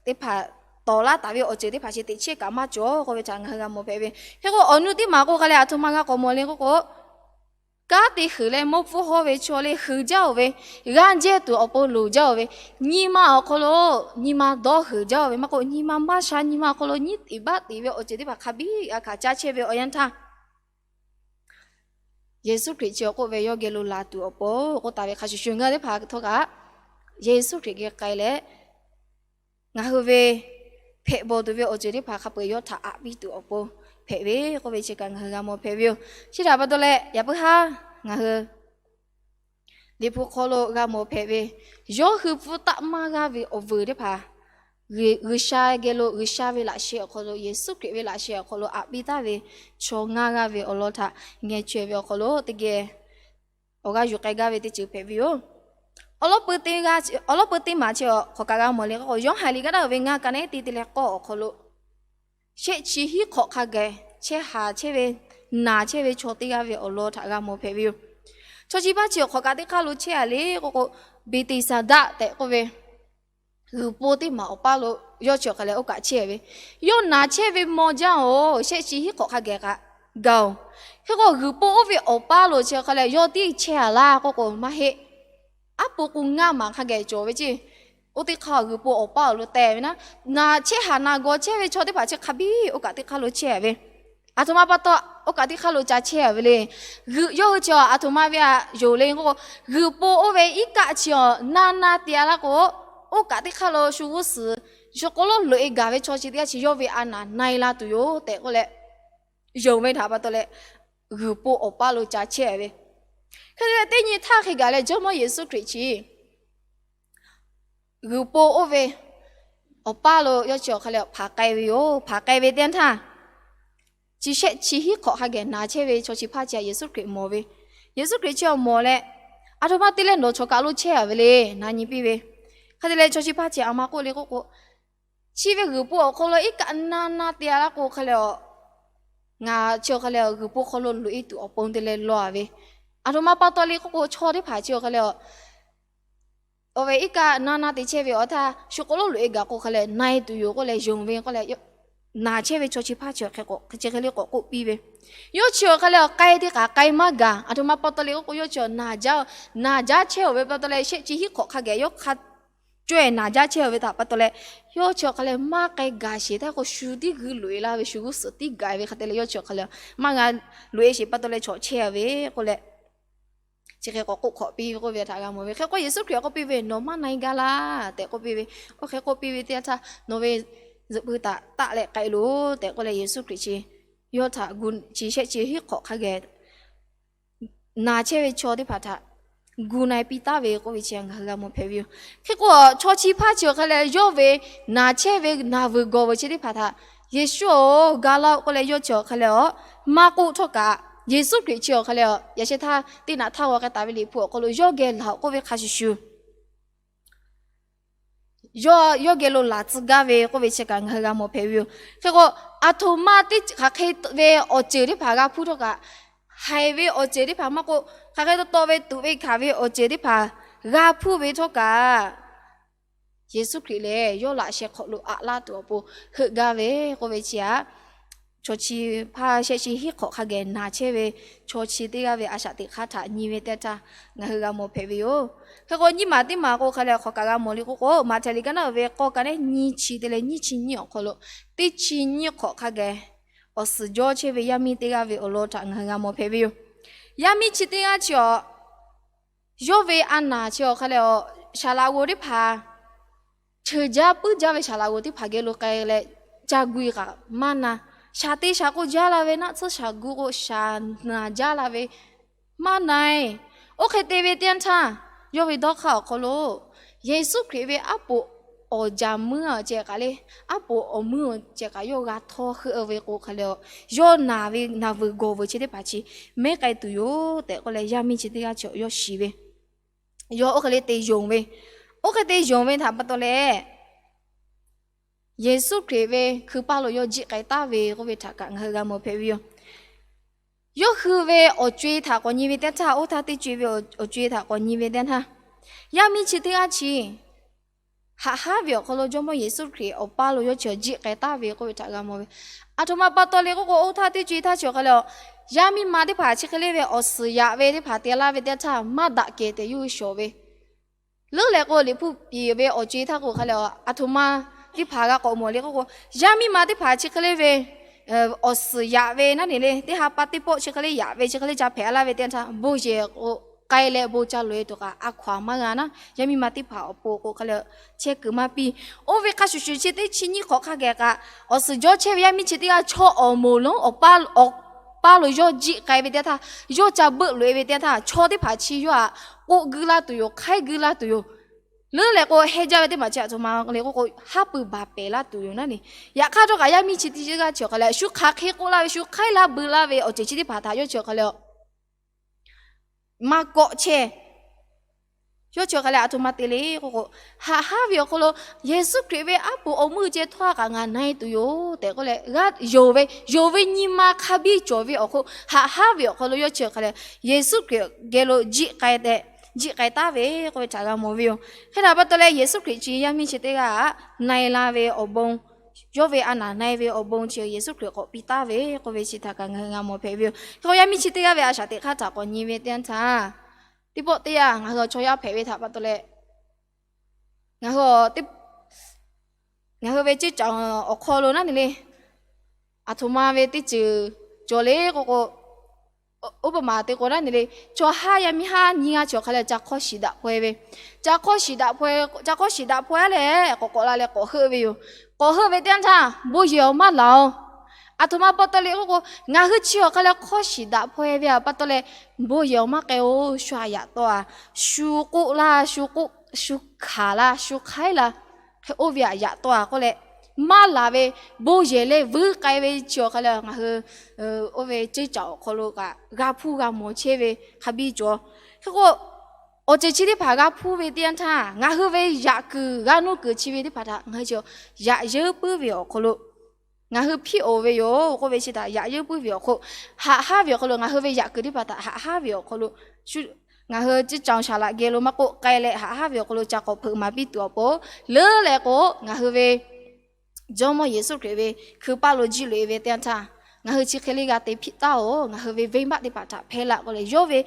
teˇ hpaˍ tawˍ laˇ taˍ ve awˬ ceuˬ teˇ hpaˍ chi teꞈ chiˉ kaꞈ maˇ cawˬ k'oˆ ve htaꞈ ngaˬ hui g'a mawˬ hpehꞈ ve. Hk'e k'o awˬ nu teˇ maˬ k'o hk'a le aˬ htoꞈ ma g'a k'awꞈ mawˬ le k'oˆ k'o, kanˉ te huiˍ leh mawˇ pfuhˇ hawˇ ve chaw le huiˍ jaˇ-oˬ ve, g'aˇ jehˇ tuˬ awˬ pon loˍ jaˇ-oˬ ve, nyi ma awˬ hk'aw lo nyi ma dawˇ huiˍ jaˇ-oˬ ve, maˇ k'oˆ nyi ma maˇ sha nyi ma awˬ hk'aw lo nyiˉ tiˍ baˆ tiˍ ve awˬ ceuˬ teˇ hpaˍ hk'a biˇ g'a hkanˍ caˇ chehˇ ve awˬ yanˇ htaˇ, Yeˍsuˆ Hkriꞈ chi awˬ k'oˆ ve yawˇ geh lo laˬ tuˬ awˬ pon k'oˆ taˍ ve hk'a shuˍ shuˍ ngaˬ teˇ hpaˍ htawˇ kaꞈ Yeˍsuˆ Hkriꞈ geh k'ai leh, ngaˬ hui ve hpehꞈ bawˬ tuˬ ve awˬ ceuˬ teˇ hpaˍ hk'a peu-eˬ yawˇ htaꞈ aꞈ piˇ tuˬ awˬ pon hpehꞈ ve k'oˆ ve chi kaꞈ ngaˬ hui g'a mawˬ hpehꞈ ve yoˬ. Chi htaꞈ pa taw leh yaꞈ puiˉ haˉ ngaˬ hui Liꞈ hpu hk'aw lo g'a mawˬ hpehꞈ ve, yawˇ hui pfuhˇ taˆ maˇ g'aˇ ve awˬ vuiˬ teˇ hpaˍ, G'uiˬsha geh lo G'uiˬsha ve laꞈ sheh awˬ hk'aw lo, Yeˍsuˆ Hkriꞈ ve laꞈ sheh awˬ hk'aw lo aꞈ piˇ taˍ ve chaw ngaˇ g'aˇ ve awˬ lawn htaꞈ ngeh chaweh ve awˬ hk'aw lo teˇ geh awˬ g'aˇ yuˬ k'ai gaˇ ve teˇ ceuˬ hpehꞈ ve yoˬ. Awˬ lawn pui teˇ g'aˇ, awˬ lawn pui teˇ maˬ chi hk'awꞈ kaꞈ g'a mawˬ le k'o, Yoˇhanˬ liꞈ ka daˇ ve ngaˇ ka neˉ te te leh k'awˇ awˬ hk'aw lo shehˆ chi hiˉ hk'awꞈ hk'a gaˬ chehˇ haˍ chehˇ ve, naˍ chehˇ ve chaw teˇ g'aˇ ve awˬ lawn htaꞈ g'a mawˬ hpehꞈ ve yoˬ. Chaw chi hpaˇ chi awˬ hk'awꞈ kaꞈ teˇ hk'aˇ lo chehˇ a le k'o k'o, Beˍteˍsaˍdaˆ tehꞈ k'oˆ ve g'uiˬ po teˇ maˬ awˬ paˇ lo yawˇ chi awˬ hk'a leh oˇ kaꞈ chehˇ ve, yawˇ naˍ chehˇ ve maw jaˇ-oˬ, shehˆ chi hiˉ hk'awꞈ hk'a geh kaꞈ gaˬ-oˬ. Hk'e k'o g'uiˬ po oˇ ve awˬ paˇ lo chi awˬ hk'a leh yawˇ tiˉ chehˇ a laˇ k'oˆ k'o maˇ heˆ. Aˉ po k'o ngaˇ maˬ hk'a geh cawˬ ve ceˇ. Oˇ teˇ hk'aˇ g'uiˬ po awˬ paˇ awˬ lo teh ve naˉ, naˍ chehˇ haˍ naˍ gawˬ chehˇ ve chaw teˇ hpaˍ chi hk'a biˇ oˇ kaꞈ teˇ hk'aˇ lo chehˇ ve, aˬ htoꞈ ma pa taw oˇ kaꞈ teˇ hk'aˇ lo ca chehˇ ve le. G'uiˬ yawˇ hui chi aˬ htoꞈ ma ve aꞈ yonˍ le k'o, g'uiˬ po oˇ ve iˉ kaˆ chi awˬ na na te a laˇ k'o, oˇ kaꞈ teˇ hk'aˇ lo shu g'uˇ suhˍ shu k'oˆ lo loꞈ e gaˬ ve chaw chi teˇ g'aˇ chi yawˇ ve a naˍ na e la tuˬ yoˬ tehꞈ k'oˆ leh, yonˍ ve htaꞈ pa taw leh g'uiˬ po awˬ paˇ lo ca chehˇ ve. Hk'e te leh teˇ nyi htaˇ hk'e gaˬ leh Jawˇmawˇ Yeˍsuˆ Hkriꞈ chi g'uiˬ po oˇ ve awˬ paˇ lo yawˇ chi awˬ hk'a leh hpanˍ k'ai ve yoˬ. Hpanˍ k'ai ve teˇ yanˇ htaˇ, chi shehˆ chi hiˉ hk'awꞈ hk'a geh naˍ chehˇ ve chaw chi hpaˇ chi aꞈ Yeˍsuˆ Hkriꞈ mawˬ ve, Yeˍsuˆ Hkriꞈ chi awˬ mawˬ leh, aˬ htoꞈ ma te leh nawˬ chawˬ kaˬ lo chehˇ a ve le, na nyi piˇ ve. Hk'e te leh chaw chi hpaˇ chi aˬ ma k'oˆ le k'oˆ k'o, chi ve g'uiˬ po awˬ hk'aw lo iˉ kaˆ na na te a laˇ k'o hk'a leh, ngaˬ chi awˬ hk'a leh g'uiˬ po hk'aw lo loꞈ e tuˬ awˬ pon te leh law a ve, aˬ htoꞈ ma pa taw le k'oˆ k'o chaw teˇ hpaˍ chi awˬ hk'a leh awˬ ve iˉ kaˆ na na te chehˇ ve awˬ htaˇ shu k'oˆ lo loꞈ e gaˬ k'o hk'a leh na e tuˬ yoˬ k'oˆ leh yonˍ ve k'oˆ leh, naˍ chehˇ ve chaw chi hpaˇ chi awˬ hk'e k'o chi hk'e le k'awꞈ k'oˆ piˇ ve, yawˇ chi awˬ hk'a leh awˬ k'ai teˇ kaꞈ k'ai maˇ gaˬ. Aˬ htoꞈ ma pa taw le k'oˆ k'o yawˇ chi awˬ naˍ jaˇ, naˍ jaˇ chehˇ oˬ ve pa taw leh shehˆ chi hiˉ hk'awꞈ hk'a geh yawˇ hk'a caweh naˍ jaˇ chehˇ oˬ ve htaꞈ pa taw leh, yawˇ chi awˬ hk'a leh maˇ k'ai gaˬ sheˍ htaˇ k'o shu tiˉ g'uiˬ loꞈ e laˇ ve, shu g'uˇ suhˍ tiˉ gaˬ ve hk'a te leh yawˇ chi awˬ hk'a leh maˇ g'a loꞈ e sheˍ pa taw leh chaw chehˇ a ve k'oˆ leh, chi hk'e k'awꞈ k'oˆ hk'awꞈ piˇ ve k'oˆ ve htaꞈ g'a mawˬ ve. Hk'e k'o Yeˍsuˆ Hkriꞈ k'oˆ piˇ ve, Nawˬ maˇ na e gaˇ laˇ tehꞈ k'oˆ piˇ ve. Oˇ hk'e k'oˆ piˇ ve teˇ yanˇ htaˇ, Nawˬ ve zuhꞈ pui htaꞈ taˆ leh k'ai loˬ tehꞈ k'oˆ leh Yeˍsuˆ Hkriꞈ chi yawˇ htaꞈ gu chi shehˆ chi hiˉ hk'awꞈ hk'a geh naˍ chehˇ ve chaw teˇ hpaˍ htaꞈ gu na e piˇ taˍ ve k'oˆ ve chi ngaˬ hui g'a mawˬ hpehꞈ ve yoˬ. Hk'e k'o chaw chi hpaˇ chi awˬ hk'a leh yawˇ ve naˍ chehˇ ve naˬ vuiˬ gawˬ vuiˬ chi teˇ hpaˍ htaꞈ, Yeˍsuˆ-oˬ, ga laˇ-oˆ k'oˆ leh yawˇ chi awˬ hk'a leh a maˇ k'oˆ htawˇ kaꞈ, Yeˍsuˆ Hkriꞈ chi awˬ hk'a leh a yaꞈ sheh htaˇ teˇ naꞈ htaˇ g'aw k'ai taˍ ve Liꞈ hpu awˬ hk'aw lo yawˇ geh laˬ-oꞈ k'oˆ ve hk'a shuˍ shuˍ, yawˇ, yawˇ geh lo laˬ tcuh gaˇ ve k'oˆ ve chi kaꞈ ngaˬ hui g'a mawˬ hpehꞈ ve yoˬ. Hk'e k'o, aˬ htoꞈ ma teˇ hk'aˬ hk'e ve awˬ ceuˬ teˇ hpaˍ g'a hpuˇ htawˇ kaꞈ, haiˬ ve awˬ ceuˬ teˇ hpaˍ maˇ k'oˆ, hk'aˬ hk'e taw taw ve tuꞈ ve hkanˍ ve awˬ ceuˬ teˇ hpaˍ g'a hpuˇ ve htawˇ kaꞈ, Yeˍsuˆ Hkriꞈ lehˬ yawˇ laꞈ sheh hk'awꞈ lo aꞈ laˇ tuˬ awˬ pon heuˆ gaˇ ve k'oˆ ve chi aꞈ, chaw chi hpaˇ shehˆ chi hiˉ hk'awꞈ hk'a geh naˍ chehˇ ve chaw chi teˇ g'aˇ ve a shaꞈ teꞈ hk'aˇ htaꞈ nyi ve teˇ htaˇ ngaˬ hui g'a mawˬ hpehꞈ ve yoˬ. Hk'e k'o nyiˇ maˬ teˇ maˬ k'o hk'a leh hk'awꞈ kaꞈ g'a mawˬ le k'oˆ k'o, Maꞈhtehˍ liꞈ ka naˉ uiˍ ve k'awˇ ka neˉ nyiˇ chi te leh nyiˇ chi nyiˇ awˬ hk'aw lo teˇ chi nyiˇ hk'awꞈ hk'a geh awˬ suhˍ jawˇ chehˇ ve yaˇ miˇ teˇ g'aˇ ve awˬ lawn htaꞈ ngaˬ hui g'a mawˬ hpehꞈ ve yoˬ. Yaˇ miˇ chi teˇ g'aˇ chi awˬ yawˇ ve a naˍ chi awˬ hk'a leh a, saˍ laꞈ g'oˍ teˇ hpaˍ, cheuˬ jaˇ puiˉ jaˇ ve saˍ laꞈ g'oˍ teˇ hpaˍ geh lo k'ai leh ca gu e kaꞈ maˇ na, shaˍ te shaˍ k'o jaˇ la ve, naˆ tsuhˇ shaˍ gu k'o shaˍ naˍ jaˇ la ve maˇ na e. Oˇ hk'e te ve teˇ yanˇ htaˇ, yawˇ ve dawˇ hk'aˇ awˬ hk'aw lo Yeˍsuˆ Hkriꞈ ve aˉ poꞈ awˬ jaˍ muiˉ awˬ ceh kaꞈ le, aˉ poꞈ awˬ muiˉ awˬ ceh kaꞈ yawˇ g'a htawˇ heuˆ ve k'o hk'a leh a, yawˇ naˍ ve naˬ vuiˬ gawˬ vuiˬ chi teˇ hpaˍ chi mehˉ k'ai tuˬ yoˬ tehꞈ k'oˆ leh yaˇ miˇ chi teˇ g'aˇ chi awˬ yawˇ shiˍ ve, yawˇ oˇ hk'e le te yonˍ ve, oˇ hk'e te yonˍ ve htaꞈ pa taw leh Yeˍsuˆ Hkriꞈ ve hkui paˇ lo yawˇ jiˆ k'ai taˍ ve k'oˆ ve htaꞈ kaꞈ ngaˬ hui g'a mawˬ hpehꞈ ve yoˬ. Yawˇ hui ve awˬ co e htaꞈ k'awꞈ nyi ve teˇ htaˇ, oˇ htaˇ teˇ co e ve awˬ co e htaꞈ k'awꞈ nyi ve teˇ htaˇ, yaˇ miˇ chi teˇ g'aˇ chi haꞈ haˉ ve awˬ hk'aw lo Jawˇmawˇ Yeˍsuˆ Hkriꞈ awˬ paˇ lo yawˇ chi awˬ jiˆ k'ai taˍ ve k'oˆ ve htaꞈ g'a mawˬ ve. Aˬ htoꞈ ma pa taw le k'oˆ k'o, oˇ htaˇ teˇ co e htaˇ chi awˬ hk'a leh a, Yaˇ miˇ ma teˇ hpaˍ chi hk'e le ve awˬ suhˍ yaꞈ ve teˇ hpaˍ te laˇ ve teˇ yanˇ htaˇ, maˇ daꞈ kehˬ tehꞈ yawˇ hui shawˍ ve. Leuˉ leh k'o, Liꞈ hpu piˍ ve awˬ co-e htaˇ k'o hk'a leh, aˬ htoꞈ ma teˇ hpaˍ g'a k'awꞈ mawˬ le k'oˆ k'o, yaˇ miˇ ma teˇ hpaˍ chi hk'e le ve awˬ suhˍ yaꞈ ve naˉ ne le, teˇ ha pa teˇ pawˆ chi hk'e le yaꞈ ve chi hk'e le ca hpehꞈ laˇ ve teˇ yanˇ htaˇ, bon yehˬ k'o k'ai leh bon ca loꞈ-e tuˬ kaꞈ a hkaw-anˬ maˇ g'a naˉ, yaˇ miˇ ma teˇ hpaˍ awˬ pon k'o hk'a leh chehˇ kuiˬ maˇ piˇ. Oˇ ve hk'a shuˍ shuˍ chi teˇ chi nyiˇ hk'awꞈ hk'a geh kaꞈ, awˬ suhˍ jawˇ chehˇ ve yaˇ miˇ chi teˇ g'aˇ chaw awˬ moˍ lonˉ awˬ paˇ, awˬ paˇ lo yawˇ jiˆ k'ai ve teˇ yanˇ htaˇ, yawˇ ca beuˆ loꞈ-e ve teˇ yanˇ htaˇ, chaw teˇ hpaˍ chi yawˇ htaꞈ k'oˆ guiˇ laˇ tuˬ yoˬ, hk'aiˉ guiˇ laˇ tuˬ yoˬ. Leuˉ leh k'o, hehnˇ jaˇ ve teˇ maˬ chi aˬ htoꞈ ma le k'oˆ k'o, haˉ pui baˬ pehˍ laˇ tuˬ yoˬ naˉ ne. Yaꞈ hk'aˇ htawˇ kaꞈ yaˇ miˇ chi teˇ g'aˇ chi awˬ hk'a leh, shu hk'aˬ hk'e k'oˆ laˇ ve, shu hk'aiˉ laˇ bui laˇ ve awˬ ceuˬ chi teˇ hpaˍ htaꞈ yawˇ chi awˬ hk'a leh maˇ kawˆ chehˇ. Yawˇ chi awˬ hk'a leh aˬ htoꞈ ma te le k'oˆ k'o, haꞈ haˉ ve awˬ hk'aw lo Yeˍsuˆ Hkriꞈ ve aˉ poꞈ awˬ meuˇ ceh htawˇ kaꞈ ngaˬ na-e tuˬ yoˬ tehꞈ k'oˆ leh, g'a yonˍ ve, yonˍ ve nyi ma hk'a biˇ cawˬ ve awˬ hk'oˆ, haꞈ haˉ ve awˬ hk'aw lo yawˇ chi awˬ hk'a leh Yeˍsuˆ Hkriꞈ geh lo jiˆ k'ai tehꞈ, jiˆ k'ai taˉ ve k'oˆ ve htaꞈ g'a mawˬ ve yoˬ. Hk'e htaꞈ pa taw leh Yeˍsuˆ Hkriꞈ chi yaˇ miˇ chi teˇ g'aˇ na-e la ve awˬ bon, yawˇ ve a naˍ na-e ve awˬ bon chi Yeˍsuˆ Hkriꞈ k'awꞈ piˇ taˉ ve k'oˆ ve chi htaꞈ kaꞈ ngaˬ hui g'a mawˬ hpehꞈ ve yoˬ. Hk'e k'o yaˇ miˇ chi teˇ g'aˇ ve a shaꞈ teꞈ hk'aˇ htaꞈ k'awꞈ nyi ve teˇ yanˇ htaˇ, teˇ pawˆ teˇ yanˇ ngaˬ hui awˬ chaw yaˇ hpehꞈ ve htaꞈ pa taw leh, ngaˬ hui, ngaˬ hui ve ceˇ caˬ awˬ hk'aw lo naˉ ne le, aˬ htoꞈ ma ve teˇ ceuˬ cawˬ le k'oˆ k'o, oˇ pa maˬ te k'o naˉ ne le, chaw haˉ yaˇ miˇ haˉ nyiˇ g'aˇ chi awˬ hk'a leh ca hk'awˇ shiˍ daꞈ hpaw-e ve, ca hk'awˇ shiˍ daꞈ hpaw-e, ca hk'awˇ shiˍ daꞈ hpaw-a leh k'awꞈ k'awꞈ la leh k'awꞈ heuˆ ve yoˬ. K'awꞈ heuˆ ve teˇ yanˇ htaˇ bon yehˬ awˬ maˇ laˬ-oˬ. Aˬ htoꞈ ma pa taw le k'oˆ k'o, ngaˬ hui chi awˬ hk'a leh hk'awˇ shiˍ daꞈ hpaw-e ve htaꞈ pa taw leh, bon yehˬ awˬ maˇ k'ai-oˬ, shu htaꞈ yaꞈ taw-a, shu k'oˆ laˇ, shu k'oˆ, shu hkanˍ la, shu hk'aiˉ la, hk'e oˇ ve htaꞈ yaꞈ taw-a k'oˆ leh, maˇ laˬ ve bon yehˬ leh vuiˇ k'ai ve chi awˬ hk'a leh ngaˬ hui oˇ ve ceˇ caˬ awˬ hk'aw lo kaꞈ g'a hpuˇ g'a mawˬ chehˇ ve hk'a biˇ cawˬ. Hk'e k'o, awˬ ceuˬ chi teˇ hpaˍ g'a hpuˇ ve teˇ yanˇ htaˇ, ngaˬ hui ve yaꞈ kuiˬ g'a nuˇ kuiˬ chi ve teˇ hpaˍ htaꞈ ngaˬ hui chi yaꞈ yeuˉ puiˉ ve awˬ hk'aw lo ngaˬ hui hpiˇ-oˬ ve yoˬ k'oˆ ve chi htaꞈ yaꞈ yeuˉ puiˉ ve awˬ hk'oˆ, haꞈ haˉ ve awˬ hk'aw lo ngaˬ hui ve yaꞈ kuiˬ teˇ hpaˍ htaꞈ haꞈ haˉ ve awˬ hk'aw lo, ngaˬ hui ceˇ caˬ shaˍ laꞈ geh lo maˇ k'oˆ k'ai leh haꞈ haˉ ve awˬ hk'aw lo ca k'awꞈ hpeuꞈ maˍ piˇ tuˬ awˬ pon, leuˉ leh k'o ngaˬ hui ve Jawˇmawˇ Yeˍsuˆ Hkriꞈ ve hkui paˇ lo jiˆ loꞈ-e ve teˇ yanˇ htaˇ, ngaˬ hui chi hk'e le g'a te hpiˆ taˉ-oˬ. Ngaˬ hui ve venˇbaˆ teˇ hpaˍ htaꞈ hpehˇ laˆ k'oˆ leh, yawˇ ve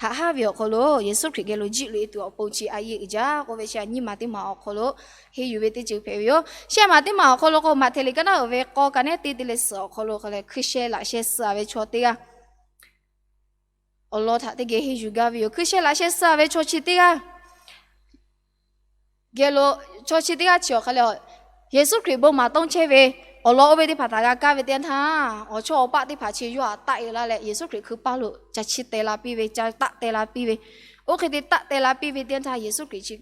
haꞈ haˉ ve awˬ hk'aw lo Yeˍsuˆ Hkriꞈ geh lo jiˆ loꞈ-e tuˬ awˬ pon chi a yeˇ uiˍ jaˇ k'oˆ ve chi nyiˇ maˬ teˇ maˬ awˬ hk'aw lo henˇ yuˬ ve teˇ ceuˬ hpehꞈ ve yoˬ. Shehˆ maˬ teˇ maˬ awˬ hk'aw lo k'o, Maꞈhtehˍ liꞈ ka naˉ uiˍ ve k'aw ka nehˉ teˇ te leh suhˍ awˬ hk'aw lo hk'a leh hkui sheh laꞈ sheh suh-a ve chaw teˇ g'aˇ awˬ lawn htaꞈ teˇ geh henˇ yuˬ gaˇ ve yoˬ. Hkui sheh laꞈ sheh suh-a ve chaw chi teˇ g'aˇ geh lo, chaw chi teˇ g'aˇ chi awˬ hk'a leh Yeˍsuˆ Hkriꞈ bon maˍ tawˇ chehˇ ve awˬ lawn oˇ ve teˇ hpaˍ htaꞈ g'a kaˇ ve teˇ yanˇ htaˇ, awˬ chawˇ awˬ paˆ teˇ hpaˍ chi yawˇ htaꞈ taˆ-e laˇ leh Yeˍsuˆ Hkriꞈ hkui paˇ lo ca chiˇ teh la piˇ ve, ca taˆ teh la piˇ ve, oˇ hk'e te taˆ teh la piˇ ve teˇ yanˇ htaˇ Yeˍsuˆ Hkriꞈ chi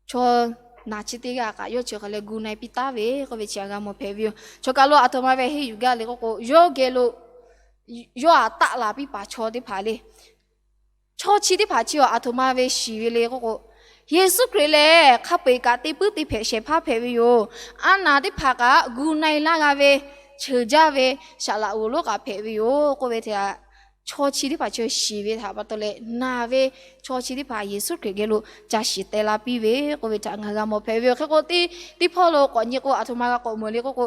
chaw naˬ chi teˇ g'aˇ kaꞈ yawˇ chi awˬ hk'a leh gu na-e piˇ taˉ ve k'oˆ ve chi htaꞈ g'a mawˬ hpehꞈ ve yoˬ. Chaw kaˬ lo aˬ htoꞈ ma ve henˇ yuˬ gaˇ le k'oˆ k'o, yawˇ geh lo yawˇ htaꞈ taˆ la piˇ paˍ chaw teˇ hpaˍ le. Chaw chi teˇ hpaˍ chi aˬ htoꞈ ma ve shiˍ ve le k'oˆ k'o, Yeˍsuˆ Hkriꞈ lehˬ hk'a peu-eˬ kaꞈ te puiˉ te hpehꞈ shehˍ hpaˇ hpehꞈ ve yoˬ. A naˬ teˇ hpaˍ kaꞈ gu na-e laˇ g'a ve, cheuˬ jaˇ ve, saˍ laꞈ g'oˍ lonˉ kaꞈ hpehꞈ ve yoˬ k'oˆ ve htaꞈ, chaw chi teˇ hpaˍ chi shiˍ ve htaꞈ pa taw leh, naˬ ve chaw chi teˇ hpaˍ Yeˍsuˆ Hkriꞈ geh lo ca shiˍ teh la piˇ ve k'oˆ ve htaꞈ ngaˬ hui g'a mawˬ hpehꞈ ve yoˬ. Hk'e k'o, teˇ hpawˇ lo k'awꞈ nyi k'o, aˬ htoꞈ ma g'a k'awꞈ mawˬ le k'oˆ k'o,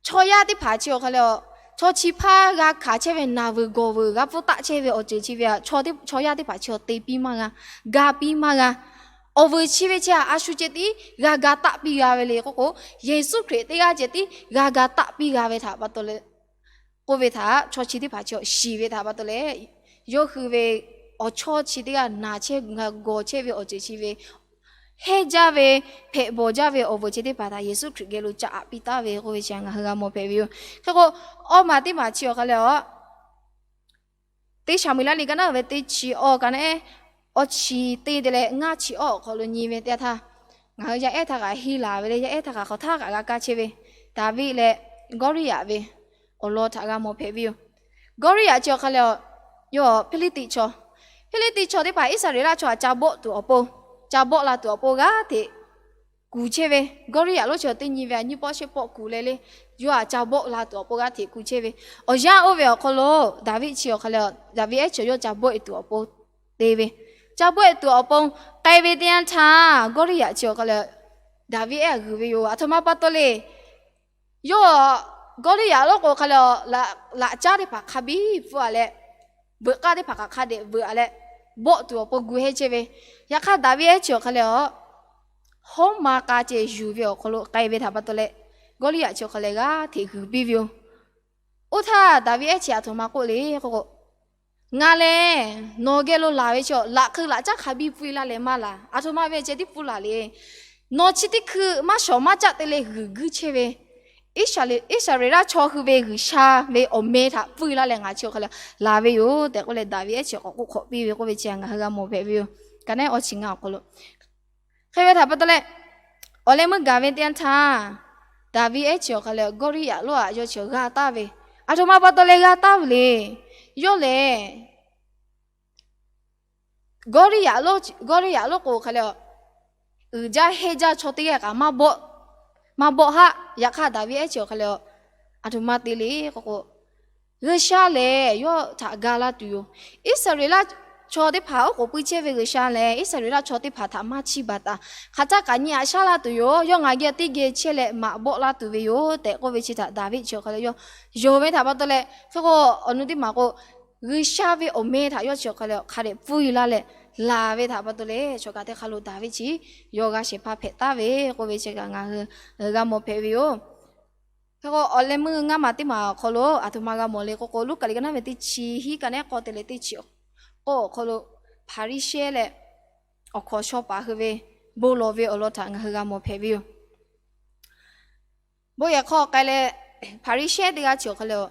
chaw yaˇ teˇ hpaˍ chi awˬ hk'a leh, chaw chi hpaˇ g'a hkanˍ chehˇ ve naˬ vuiˬ gawˬ vuiˬ g'a pfuhˇ taˆ chehˇ ve awˬ ceuˬ chi ve htaꞈ chaw yaˇ teˇ hpaˍ chi te piˇ maˇ g'a, ga piˇ maˇ g'a. Awˬ vuiˬ chi ve chi htaꞈ a shu ceh tiˉ g'a ga taˆ piˇ g'a ve le k'oˆ k'o, Yeˍsuˆ Hkriꞈ teˇ g'aˇ ceh tiˉ g'a ga taˆ piˇ g'a ve htaꞈ pa taw leh, k'oˆ ve htaꞈ chaw chi teˇ hpaˍ chi shiˍ ve htaꞈ pa taw leh, yawˇ hui ve awˬ chawˇ chi teˇ g'aˇ naˬ chehˇ gawˬ chehˇ ve awˬ ceuˬ chi ve hehnˇ jaˇ ve, hpehꞈ bawˬ jaˇ ve awˬ vuiˬ chi teˇ hpaˍ htaꞈ Yeˍsuˆ Hkriꞈ geh lo ca aꞈ piˇ taˉ ve k'oˆ ve chi ngaˬ hui g'a mawˬ hpehꞈ ve yoˬ. Hk'e k'o, awˇ maˬ teˇ maˬ chi awˬ hk'a leh a, teˇ Saˍmo-eˍlaˆ liꞈ ka naˉ ve teˇ chi awˇ ka naˉ, awˇ chi teˇ te leh ngaˇ chi awˇ awˬ hk'aw lo nyi ve teˇ yanˇ htaˇ, ngaˬ hui yaˇ ehˉ htaˇ kaꞈ henˇ laˬ ve le, yaˇ ehˉ htaˇ kaꞈ hk'awꞈ htaˇ kaꞈ g'a kaˇ chehˇ ve Daˍviˆ leh Gawˇliˇyaꞈ ve awˬ lawn htaꞈ g'a mawˬ hpehꞈ ve yoˬ. Gawˇliˇyaꞈ chi awˬ hk'a leh, yawˇ Hpiˇliˇtiˆ chaw, Hpiˇliˇtiˆ chaw teˇ hpaˍ Iˉsaˍreˍlaˆ chaw htaꞈ ca bawˆ tuˬ awˬ pon, ca bawˆ la tuˬ awˬ pon g'aˇ hteꞈ kuˬ chehˇ ve, Gawˇliˇyaꞈ lonˉ chi teˇ nyi ve a nyiˇ pawˆ shehˆ pawˆ kuˬ leh le, yawˇ htaꞈ ca bawˆ la tuˬ awˬ pon g'aˇ hteꞈ kuˬ chehˇ ve. Awˬ yanˇ oˇ ve awˬ hk'aw lo Daˍviˆ chi awˬ hk'a leh, Daˍviˆ ehˉ chaw yawˇ ca bawˆ-e tuˬ awˬ pon te ve, ca bawˆ-e tuˬ awˬ pon k'ai ve teˇ yanˇ htaˇ, Gawˇliˇyaꞈ chi awˬ hk'a leh Daˍviˆ ehˉ g'uiˬ ve yoˬ. Aˬ htoꞈ ma pa taw le, yawˇ Gawˇliˇyaꞈ lonˉ k'o hk'a leh, laꞈ caˉ teˇ hpaˍ hk'a biˇ pfuhˇ a leh, veuꞈ k'aˇ teˇ hpaˍ hk'aˬ hk'a dehꞈ veuꞈ a leh, bawˆ tuˬ awˬ pon gu hehnˇ chehˇ ve. Yaꞈ hk'aˇ Daˍviˆ ehˉ chi awˬ hk'a leh a, hawˉ ma k'a ceh yuˬ ve awˬ hk'aw lo k'ai ve htaꞈ pa taw leh, Gawˇliˇyaꞈ chi awˬ hk'a leh g'aˇ hteꞈ g'uiˬ piˇ ve yoˬ. Oˇ htaˇ Daˍviˆ ehˉ chi aˬ htoꞈ ma k'oˆ le k'o k'o, Ngaˬ lehˬ nawˬ geh lo laˬ ve chaw laꞈ hk'eun laꞈ caˉ hk'a biˇ pfuhˇ e laˇ leh maˇ laˬ. Aˬ htoꞈ ma ve ceh tiˉ pfuhˇ laˬ le. Nawˬ chi teˇ hkui maˇ shawˍ maˇ caˆ te leh g'uiˬ guiˇ chehˇ ve Iˉsaˍreˍlaˆ chaw hui ve G'uiˬsha ve awˬ meh htaꞈ pfuhˇ e laˇ leh ngaˬ chi awˬ hk'a leh laˬ ve yoˬ tehꞈ k'oˆ leh, Daˍviˆ ehˉ chi k'awꞈ k'oˆ hk'awꞈ piˇ ve k'oˆ ve chi ngaˬ hui g'a mawˬ hpehꞈ ve yoˬ. Ka naˉ awˇ chi ngaˬ awˬ hk'aw lo hk'e ve htaꞈ pa taw leh, awˬ leh meuˇ gaˬ ve teˇ yanˇ htaˇ, Daˍviˆ ehˉ chi awˬ hk'a leh Gawˇliˇyaꞈ lonˉ aꞈ yawˇ chi g'a taˍ ve, aˬ htoꞈ ma pa taw leh g'a taˍ ve le. Yawˇ lehˬ Gawˇliˇyaꞈ lonˉ k'o hk'a leh, uiˍ jaˇ hehnˇ jaˇ chaw teˇ g'aˇ kaꞈ maˇ bawˆ haˆ. Yaꞈ hk'aˇ Daˍviˆ ehˉ chi awˬ hk'a leh, aˬ htoꞈ ma te le k'o k'o, G'uiˬsha lehˬ yawˇ htaꞈ ga laˇ tuˬ yoˬ. Iˉsaˍreˍlaˆ chaw teˇ hpaˍ oˉ k'oˍ pui chehˇ ve G'uiˬsha lehˬ, Iˉsaˍreˍlaˆ chaw teˇ hpaˍ htaꞈ maˇ chiˇ baˬ taˍ. Hk'aˬ htaˆ kaꞈ nyi aꞈ shaˉ laˇ tuˬ yoˬ. Yawˇ ngaˬ geh teˇ geh chehˇ leh maꞈ bawˆ laˇ tuˬ ve yoˬ tehꞈ k'oˆ ve chi htaꞈ Daˍviˆ chi awˬ hk'a leh yawˇ yonˍ ve htaꞈ pa taw leh, hk'e k'o awˬ nu teˇ maˬ k'o, G'uiˬsha ve awˬ meh htaꞈ yawˇ chi awˬ hk'a leh hk'a dehꞈ pfuhˇ e laˇ leh laˬ ve htaꞈ pa taw leh, chaw kaꞈ teˇ hk'a lo Daˍviˆ chi yawˇ g'a shehˍ hpaˇ hpehꞈ taˍ ve k'oˆ ve chi kaꞈ ngaˬ hui g'a mawˬ hpehꞈ ve yoˬ. Hk'e k'o awˬ leh meuˇ ngaˇ maˬ teˇ maˬ awˬ hk'aw lo aˬ htoꞈ ma g'a mawˬ le k'o k'o, Luˉkaꞈ liꞈ ka naˉ ve teˇ chi hiˉ ka naˉ k'awˇ te leh teˇ chi k'awˇ awˬ hk'aw lo, Hpaˍriˍsehˇ leh awˬ hkawnˍ shaw paˍ hui ve bon lawˬ ve awˬ lawn htaꞈ ngaˬ hui g'a mawˬ hpehꞈ ve yoˬ. Bon yehˬ hk'aw k'ai leh, Hpaˍriˍsehˇ teˇ g'aˇ chi awˬ hk'a leh,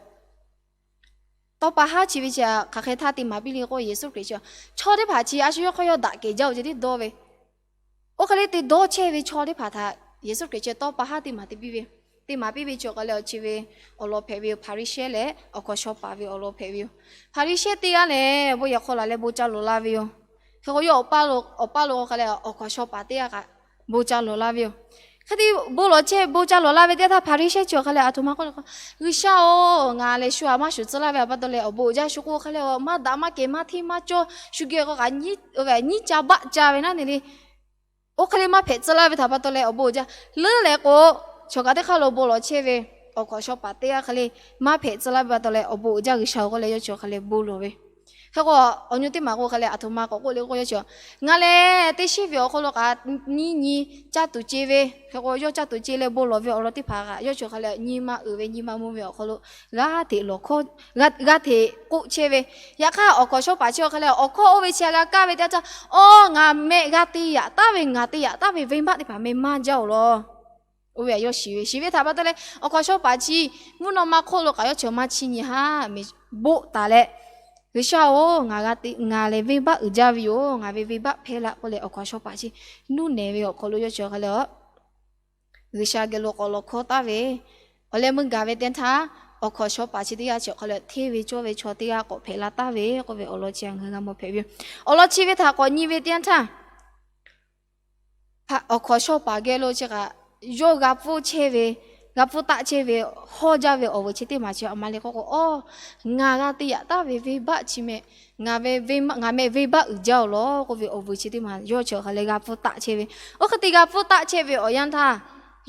tawˇ pa haˉ chi ve chi hk'aˬ hk'e htaˇ te maˍ piˇ le k'o, Yeˍsuˆ Hkriꞈ chi chaw teˇ hpaˍ chi a shu yawˇ hk'aw yawˇ daꞈ kehˬ jaˇ-oˬ ceh tiˉ dawˇ ve, oˇ hk'e le te dawˇ chehˇ ve chaw teˇ hpaˍ htaꞈ Yeˍsuˆ Hkriꞈ chi tawˇ pa haˉ te maˍ te piˇ ve, te maˍ piˇ ve chi awˬ hk'a leh awˬ chi ve awˬ lawn hpehꞈ ve yoˬ. Hpaˍriˍsehˇ leh awˬ hkawnˍ shaw paˍ ve awˬ lawn hpehꞈ ve yoˬ. Hpaˍriˍsehˇ teˇ g'aˇ lehˬ bon yehˬ hk'aw laˬ leh bon ca lawˬ laˇ ve yoˬ. Hk'e k'o yawˇ awˬ paˇ lo awˬ hk'a leh awˬ hkawnˍ shaw paˍ teˇ g'aˇ kaꞈ bon ca lawˬ laˇ ve yoˬ. Hk'e te bon lawˬ chehˇ bon ca lawˬ laˇ ve teˇ yanˇ htaˇ Hpaˍriˍsehˇ chi awˬ hk'a leh aˬ htoꞈ ma k'oˆ le k'o, G'uiˬsha-oˬ, ngaˬ lehˬ shu aꞈ maˇ shuˍ tcuh laˇ ve htaꞈ pa taw leh awˬ bon uiˍ jaˇ shu k'o hk'a leh maˇ daꞈ maˇ kehˬ maˇ hteˇ maˇ cawˇ shu geh k'o kaꞈ nyiˉ ca baˆ ca ve naˉ ne le. Oˇ hk'e le maˇ hpehꞈ tcuh laˇ ve htaꞈ pa taw leh awˬ bon uiˍ jaˇ leuˉ leh k'o, chaw kaꞈ teˇ hk'aˇ lo bon lawˬ chehˇ ve awˬ hkawnˍ shaw paˍ teˇ g'aˇ hk'e le maˇ hpehꞈ tcuh laˇ ve pa taw leh awˬ bon uiˍ jaˇ G'uiˬsha-oˬ k'oˆ leh yawˇ chi awˬ hk'a leh bon lawˬ ve. Hk'e k'o awˬ nyi teˇ maˬ k'o hk'a leh aˬ htoꞈ ma k'awꞈ k'oˆ le k'o yawˇ chi, Ngaˬ lehˬ teˇ shiˉ ve awˬ hk'aw lo kaꞈ nyiˇ nyi caˇ tuˬ ce ve. Hk'e k'o yawˇ caˇ tuˬ ce leh bon lawˬ ve awˬ lawn teˇ hpaˍ kaꞈ yawˇ chi awˬ hk'a leh nyi ma uiˍ ve nyi ma mvuh ve awˬ hk'aw lo g'aˇ hteꞈ lawˬ hkawˇ, g'aˇ hteꞈ k'oˆ chehˇ ve. Yaꞈ hk'aˇ awˬ hkawnˍ shaw paˍ chi awˬ hk'a leh awˬ hkawˇ oˇ ve chi a g'a kaˇ ve teˇ yanˇ htaˇ, Awˇ, ngaˬ meh g'a te yaꞈ taˉ ve ngaˬ te yaꞈ taˉ ve venˇbaˆ teˇ hpaˍ meh maˇ jaˇ-oˬ law. Oˇ ve a yawˇ shiˍ ve, shiˍ ve htaꞈ pa taw leh awˬ hkawnˍ shaw paˍ chi mvuhˇ naw ma hk'oˆ lo kaꞈ yawˇ chi maˇ chiˇ nyi haˉ, boˆ taˍ leh, G'uiˬsha-oˬ, ngaˬ lehˬ venˇbaˆ uiˍ jaˇ ve yoˬ. Ngaˬ ve venˇbaˆ hpehˇ laˇ k'oˆ leh awˬ hkawnˍ shaw paˍ chi nuˇ nehˬ ve awˬ hk'aw lo yawˇ chi awˬ hk'a leh G'uiˬsha geh lo k'awꞈ lawˬ hkawˇ taˍ ve. Awˬ leh meuˇ gaˬ ve teˇ yanˇ htaˇ awˬ hkawnˍ shaw paˍ chi teˇ g'aˇ chi awˬ hk'a leh hteˇ ve cawˇ ve chaw teˇ g'aˇ k'awꞈ hpehꞈ la taˍ ve k'oˆ ve awˬ lawn chi ngaˬ hui g'a mawˬ hpehꞈ ve yoˬ. Awˬ lawn chi ve htaꞈ k'awꞈ nyi ve teˇ yanˇ htaˇ, awˬ hkawnˍ shaw paˍ geh lo chi kaꞈ yawˇ g'a pfuhˇ chehˇ ve, g'a pfuhˇ taˆ chehˇ ve hawˇ jaˇ ve awˬ vuiˬ chi teˇ maˬ chi a ma le k'oˆ k'o, Awˇ, ngaˬ g'a te yaꞈ taˉ ve venˇbaˆ chi meh, ngaˬ meh venˇbaˆ uiˍ jaˇ-oˬ law k'oˆ ve awˬ vuiˬ chi teˇ maˬ yawˇ chi awˬ hk'a leh g'a pfuhˇ taˆ chehˇ ve. Oˇ hk'e te g'a pfuhˇ taˆ chehˇ ve awˬ yanˇ htaˇ,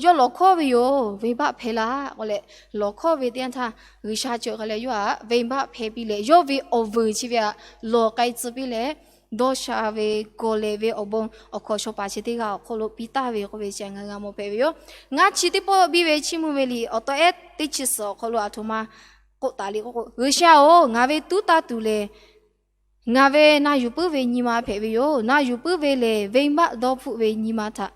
yawˇ lawˬ hkawˇ ve yoˬ, venˇbaˆ hpehˇ laˇ k'oˆ leh lawˬ hkawˇ ve teˇ yanˇ htaˇ, G'uiˬsha chi awˬ hk'a leh yawˇ htaꞈ venˇbaˆ hpehˇ piˇ leh yawˇ ve awˬ vuiˬ chi ve htaꞈ lawˬ k'ai tcuh piˇ leh, dawˇ sha ve gawˬ lehˬ ve awˬ bon awˬ hkawnˍ shaw paˍ chi teˇ g'aˇ awˬ hk'oˆ lo piˇ taˍ ve k'oˆ ve chi ngaˬ hui g'a mawˬ hpehꞈ ve yoˬ. Ngaˇ chi teˇ pawˆ biˇ ve Chiˇ mvuh ve liꞈ awˬ tawˆ ehˉ teˇ chi suhˍ awˬ hk'aw lo aˬ htoꞈ ma k'oˆ taˍ le k'o, G'uiˬsha-oˬ, ngaˬ ve tuˉ taˇ tuˬ lehˬ ngaˬ ve na yuˬ puiˉ ve nyi ma hpehꞈ ve yoˬ. Na yuˬ puiˉ ve lehˬ venˇbaˆ dawˇ hpfuhˆ ve nyi ma htaꞈ,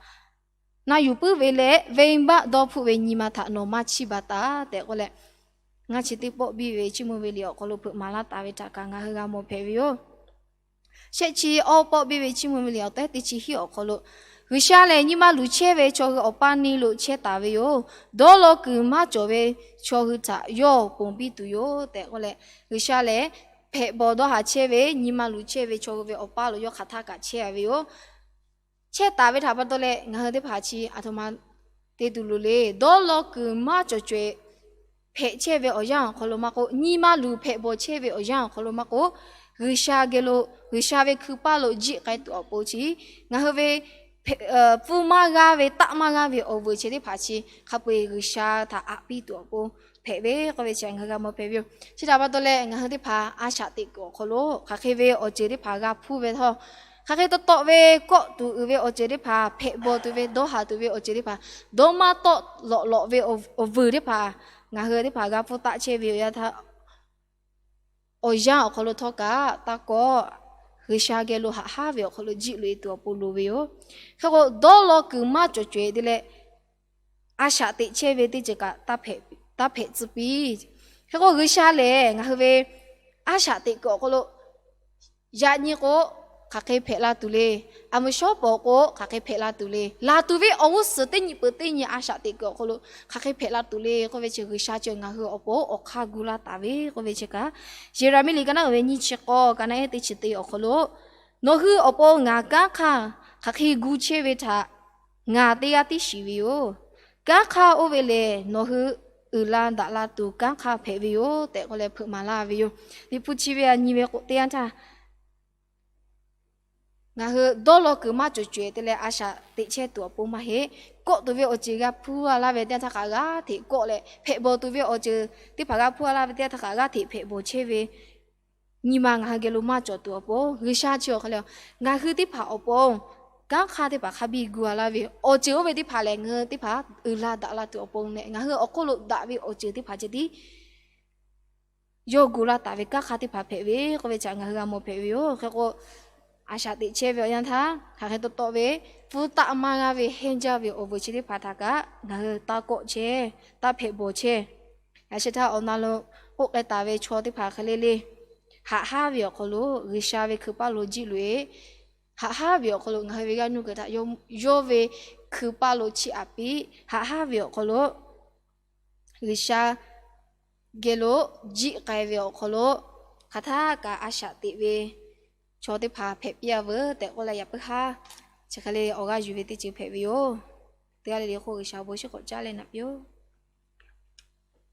na yuˬ puiˉ ve leh venˇbaˆ dawˇ hpfuhˆ ve nyi ma htaꞈ nawˬ maˇ chiˇ baˬ taˍ tehꞈ k'oˆ leh, ngaˇ chi teˇ pawˆ biˇ ve Chiˇ mvuh ve liꞈ awˬ hk'aw lo hpeuꞈ maˍ laˇ taˍ ve htaꞈ kaꞈ ngaˬ hui g'a mawˬ hpehꞈ ve yoˬ. Shehˆ chi awˇ pawˆ biˇ ve Chiˇ mvuh ve liꞈ awˬ tawˆ ehˉ teˇ chi hiˉ awˬ hk'aw lo, G'uiˬsha lehˬ nyi ma luˬ chehˇ ve chaw hui awˬ paˇ neˇ lo chehˇ taˍ ve yoˬ. Dawˇ law kuiˬ maˇ cawˬ ve chaw hui htaꞈ yawˇ ponˬ piˇ tuˬ yoˬ tehꞈ k'oˆ leh, G'uiˬsha lehˬ hpehꞈ bawˬ dawˇ haˍ chehˇ ve nyi ma luˬ chehˇ ve chaw hui ve awˬ paˇ lo yawˇ hk'aˬ htaˇ kaꞈ chehˇ a ve yoˬ. Chehˇ taˍ ve htaꞈ pa taw leh ngaˬ hui teˇ hpaˍ chi aˬ htoꞈ ma te tuˬ loˍ le. Dawˇ law kuiˬ maˇ cawˬ cawehˬ hpehꞈ chehˇ ve awˬ yanˇ awˬ hk'aw lo maˇ k'oˆ, nyi ma luˬ hpehꞈ bawˬ chehˇ ve awˬ yanˇ awˬ hk'aw lo maˇ k'oˆ, G'uiˬsha geh lo, G'uiˬsha ve hkui paˇ lo jiˆ k'ai tuˬ awˬ pon chi, ngaˬ hui ve pfuhˇ maˇ g'aˇ ve taˆ maˇ g'aˇ ve awˬ vuiˬ chi teˇ hpaˍ chi hk'a peu-eˬ G'uiˬsha htaꞈ aꞈ piˇ tuˬ awˬ pon hpehꞈ ve k'oˆ ve chi ngaˬ hui g'a mawˬ hpehꞈ ve yoˬ. Chi htaꞈ pa taw leh ngaˬ hui teˇ hpaˍ a shaꞈ teꞈ kuiˬ awˬ hk'aw lo hk'aˬ hk'e ve awˬ ceuˬ teˇ hpaˍ g'a hpuˇ ve htawˇ, hk'aˬ hk'e taw taw ve kawˆ tuˬ uiˍ ve awˬ ceuˬ teˇ hpaˍ, hpehꞈ bawˬ tuˬ ve, dawˇ haˍ tuˬ ve awˬ ceuˬ teˇ hpaˍ, dawˇ maˇ tawˆ lawꞈ lawꞈ ve awˬ vuiˬ teˇ hpaˍ ngaˬ hui teˇ hpaˍ g'a hpuˇ taˆ chehˇ ve awˬ yanˇ htaˇ, awˬ yanˇ awˬ hk'aw lo htawˇ kaꞈ taˇ kawˆ, G'uiˬsha geh lo haꞈ haˉ ve awˬ hk'aw lo jiˆ loꞈ e tuˬ awˬ pon loˍ ve yoˬ. Hk'e k'o, dawˇ law kuiˬ maˇ cawˬ cawehˬ te leh a shaꞈ teꞈ chehˇ ve teˇ ceuˬ kaꞈ taˇ hpehꞈ tcuh piˇ. Hk'e k'o, G'uiˬsha lehˬ ngaˬ hui ve a shaꞈ teꞈ kuiˬ awˬ hk'aw lo yaꞈ nyi k'o, hk'aˬ hk'e hpehꞈ la tuˬ le. A mvuhˇ shawˉ pawˍ k'o, hk'aˬ hk'e hpehꞈ la tuˬ le. Laˬ tuˬ ve awˬ g'uˇ suhˍ teˇ nyi peuˬ teˇ nyi a shaꞈ teꞈ kuiˬ awˬ hk'aw lo hk'aˬ hk'e hpehꞈ la tuˬ le k'oˆ ve chi G'uiˬsha chi ngaˬ hui awˬ pon awˬ hk'aˇ gu laˇ taˍ ve k'oˆ ve chi kaꞈ, Yeˍraˍmiˆ liꞈ ka naˉ uiˍ ve nyiˇ chi k'awˇ ka naˉ ehˉ teˇ chi teˇ awˬ hk'aw lo, Nawˬ hui awˬ pon ngaˬ kanˉ hk'aˇ hk'aˬ hk'e gu chehˇ ve htaꞈ ngaˬ teˇ g'aˇ tiˉ shiˍ ve yoˬ. Kanˉ hk'aˇ oˇ ve lehˬ, nawˬ hui uiˍ la daꞈ la tuˬ kanˉ hk'aˇ hpehꞈ ve yoˬ tehꞈ k'oˆ leh hpeuꞈ maˍ laˇ ve yoˬ. Liꞈ hpu chi ve a nyi ve k'o teˇ yanˇ htaˇ, ngaˬ hui dawˇ law kuiˬ maˇ cawˬ cawehˬ te leh a shaꞈ teꞈ chehˇ tuˬ awˬ pon maˇ heˆ. Kawˆ tuˬ ve awˬ ceuˬ g'a hpuˇ a laˇ ve teˇ yanˇ htaˇ kaꞈ g'aˇ hteꞈ kawˆ leh, hpehꞈ bawˬ tuˬ ve awˬ ceuˬ teˇ hpaˍ g'a hpuˇ a laˇ ve teˇ yanˇ htaˇ kaꞈ g'aˇ hteꞈ hpehꞈ bawˬ chehˇ ve nyi ma ngaˬ hui geh lo maˇ cawˬ tuˬ awˬ pon, G'uiˬsha chi awˬ hk'aw lo ngaˬ hui teˇ hpaˍ awˬ pon kanˉ hk'aˇ teˇ hpaˍ hk'a biˇ gu a laˇ ve awˬ ceuˬ oˇ ve teˇ hpaˍ lehˬ, ngaˬ hui teˇ hpaˍ uiˍ la daꞈ la tuˬ awˬ pon leh ngaˬ hui awˬ hk'oˆ lo daꞈ ve awˬ ceuˬ teˇ hpaˍ ceh tiˉ yawˇ gu laˇ taˍ ve kanˉ hk'aˇ teˇ hpaˍ hpehꞈ ve k'oˆ ve chi ngaˬ hui g'a mawˬ hpehꞈ ve yoˬ. Hk'e k'o, a shaꞈ teꞈ chehˇ ve awˬ yanˇ htaˇ hk'aˬ hk'e taw taw ve pfuhˇ taˆ maˇ g'aˇ ve hehnˇ jaˇ ve awˬ vuiˬ chi teˇ hpaˍ htaꞈ kaꞈ ngaˬ hui taˇ kawˆ chehˇ, taˇ hpehꞈ bawˬ chehˇ. Yaꞈ sheh htaˇ awˬ na lo k'oˆ k'ai taˍ ve chaw teˇ hpaˍ hk'e le le, haꞈ haˉ ve awˬ hk'aw lo G'uiˬsha ve hkui paˇ lo jiˆ loꞈ e, haꞈ haˉ ve awˬ hk'aw lo ngaˬ hui ve g'aˇ nuˇ kuiˬ htaꞈ yawˇ ve hkui paˇ lo chiˇ aꞈ piˇ, haꞈ haˉ ve awˬ hk'aw lo G'uiˬsha geh lo jiˆ k'ai ve awˬ hk'aw lo hk'aˬ htaˇ kaꞈ a shaꞈ teꞈ ve chaw teˇ hpaˍ hpehꞈ piˇ a veuˬ tehꞈ k'oˆ leh, yaꞈ puiˉ haˉ chi hk'e le awˬ g'aˇ yuˬ ve teˇ ceuˬ hpehꞈ ve yoˬ. Teˇ g'aˇ le le k'o G'uiˬsha awˬ bon shiˉ k'awꞈ caˉ leh naꞈ piˇ-oˆ.